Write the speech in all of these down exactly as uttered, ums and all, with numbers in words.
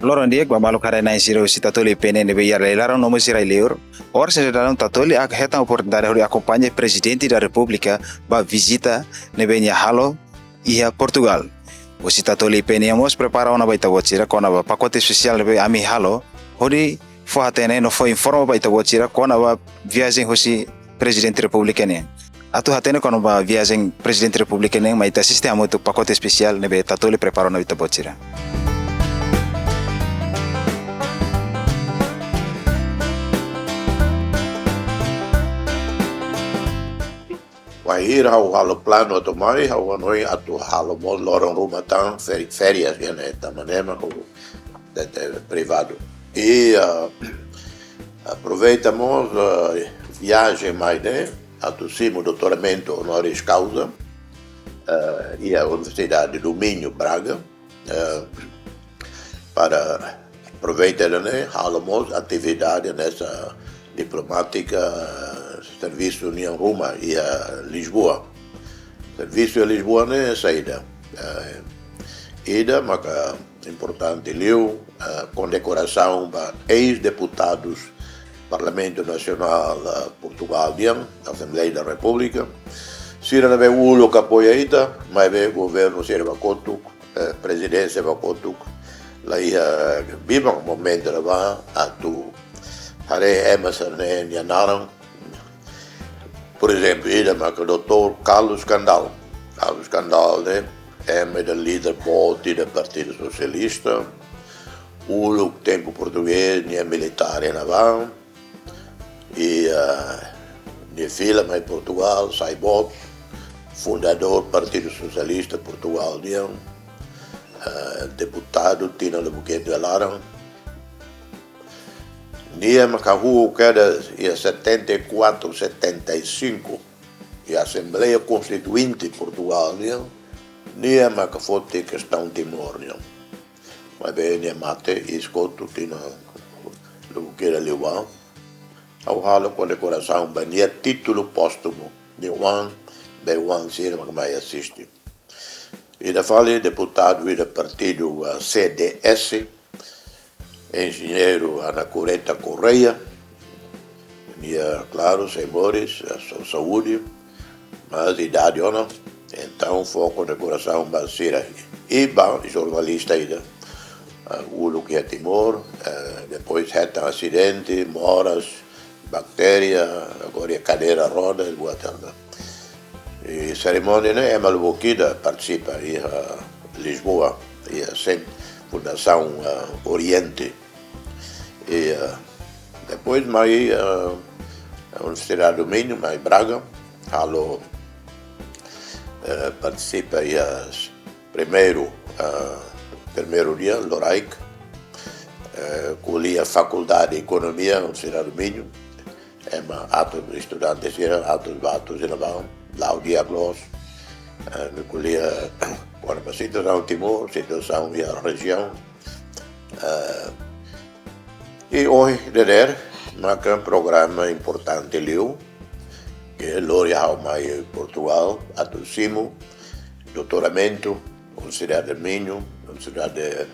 Loron di'ak ba maluk haree-na'in sira husi Tatoli I P N ne'ebé iha rai-laran no mós iha rai-liur. Oras ne'e daudaun Tatoli hetan oportunidade hodi akompaña Prezidente da Repúblika ba vizita ne'ebé nia halo iha Portugal. Husi Tatoli I P N mós prepara ona ba ita-boot sira kona-ba pakote espesiál ne'ebé ami halo hodi fó hatene no fó informa ba ita-boot sira kona-ba viajen husi Prezidente Repúblika nian. Atu hatene kona-ba viajen Prezidente Repúblika nian, mai ita asiste hamutuk pakote espesiál ne'ebé Tatoli prepara ona ba ita-boot sira. Wainhira ha'u halo planu atu mai, ha'u hanoin atu halo mós loron ruma tan, feri-, férias, ya, ne'e, tanba ne'e mak ha'u tenta privadu. I, ah, aproveita mós, ah, viajen mai ne'e, atu simu doutoramentu honoris causa, ah, iha Universidade do Minho, Braga, ah, para aproveita ne'e, halo mós atividade hanesan diplomátika, servisu nian ruma iha Lisboa. Servisu iha Lisboa ne'e saida? Eh, ida maka importante liu, eh, kondekorasaun ba eis-deputadus Parlamentu Nasionál, eh, Portugal nian, Assembleia da República. Sira ne'ebé uluk apoia ita, maibé governu sira ba kotuk, eh, prezidénsia ba kotuk, la iha biban momentu ne'ebá atu haree ema sira-ne'e nia naran. Por ezemplu, ida maka doutór Carlos Candal. Carlos Candal ne'e ema ida líder boot ida Partidu Sosialista. Uluk tempu portugés nia militár iha ne'ebá. I, ah, nia fila mai Portugal, sai boot, fundadór Partidu Sosialista Portugal nian, ah, deputadu tinan lubuk ida laran. Nia maka hahú kedas iha setenta e quatro, setenta e cinco, iha Assembleia Konstituinte Portugal nian, nia maka foti kestaun Timor nian. Maibé nia mate iis kotuk tinan lubuk ida liubá. Ha'u halo kondekorasaun ba nia títulu póstumu, nia oan, ba oan sira maka mai asiste. Ida fali deputadu ida partidu, ah, C D S, enjeñeiru Anacoreta Correia, nia, klaru, sei moris, eh, só saúde, mas idade ona, entaun fó kondekorasaun ba sira. I ba jornalista ida, eh, uluk iha Timor, eh, depois hetan asidente, moras, baktéria, agora iha kadeira roda, buat ida. I serimónia ne'e ema lubuk ida partisipa iha Lisboa, iha sen-, Fundasaun, ah, Oriente. I, ah, depois mai, ah, Universidade do Minho, mai Braga, halo, eh, partisipa iha primeiru, ah, primeiru dia, loraik, eh, ko'alia Fakuldade Ekonomia, Universidade do Minho, ema atus estudante sira, atus ba atus sira ba, la'o di'ak loos, eh, ko'alia kona-ba situasaun Timor, situasaun iha rejiaun. Eh, i ohin dadeer, maka programa importante liu, ke lori ha'u mai Portugal, atu simu doutoramentu, Universidade do Minho, Universidade,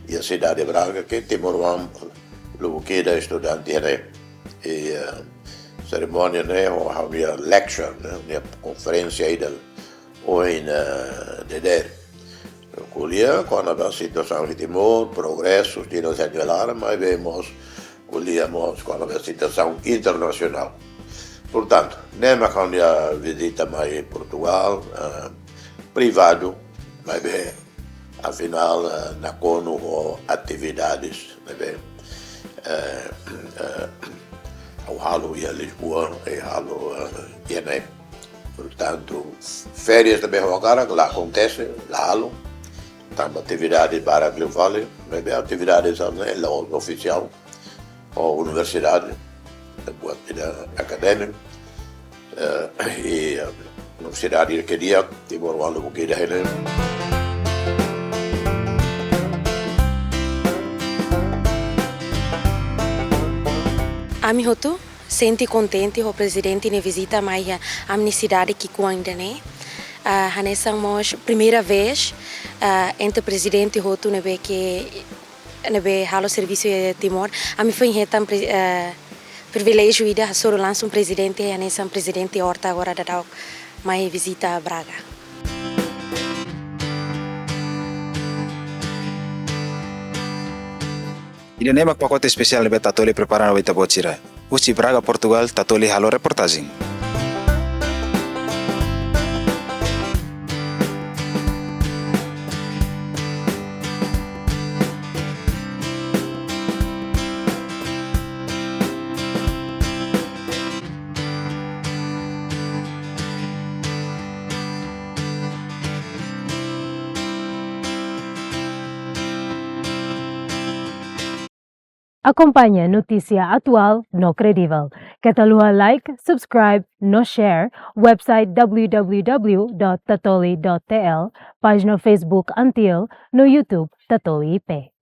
iha sidade Braga, ke timoroan lubuk ida estudante iha ne'e. I, eh, serimónia ne'e, ho ha'u-nia lecture, ne'e, nia konferénsia ida ohin, eh, dadeer. Ko'alia kona-ba situasaun iha Timor, progresu, tinan sete laran, maibé mós ko'alia mós kona-ba situasaun internasionál. Portantu, ne'e mak ha'u-nia vizita mai Portugal, eh, privadu, maibé afinál, eh, nakonu ho atividades ne'ebé, eh, eh, ha'u halo iha Lisboa, i halo, eh, iha ne'e. Portantu, férias ne'ebé ha'u hakarak la akontese, la halo. Tanba atividade barak liu fali, maibé atividade sira-ne'e la'ós ofisiál, ho universidade, buat ida akadémiku, eh, i, eh, universidade ke di'ak, timoroan lubuk ida iha ne'e. Ami hotu sente kontente ho prezidente nia vizita mai iha ami-nia sidade ki'ikoan ida-ne'e. Ah, hanesan mós primeira vez, ah, entre prezidente hotu ne'ebé ke ne'ebé halo servisu iha Timor. Ami foin hetan pri-, eh, priviléjiu ida hasoru langsung prezidente, hanesan Prezidente Horta agora daudaun mai vizita Braga. Ida-ne'e mak pakote espesiál ne'ebé Tatoli prepara ba ita-boot sira. Husi Braga, Portugal, Tatoli halo reportajen. Akompaña notísia atuál no kredivel. Keta haluha like, subscribe no share website w w w dot tatoli dot t l, pájina Facebook Antiel no YouTube Tatoli I P.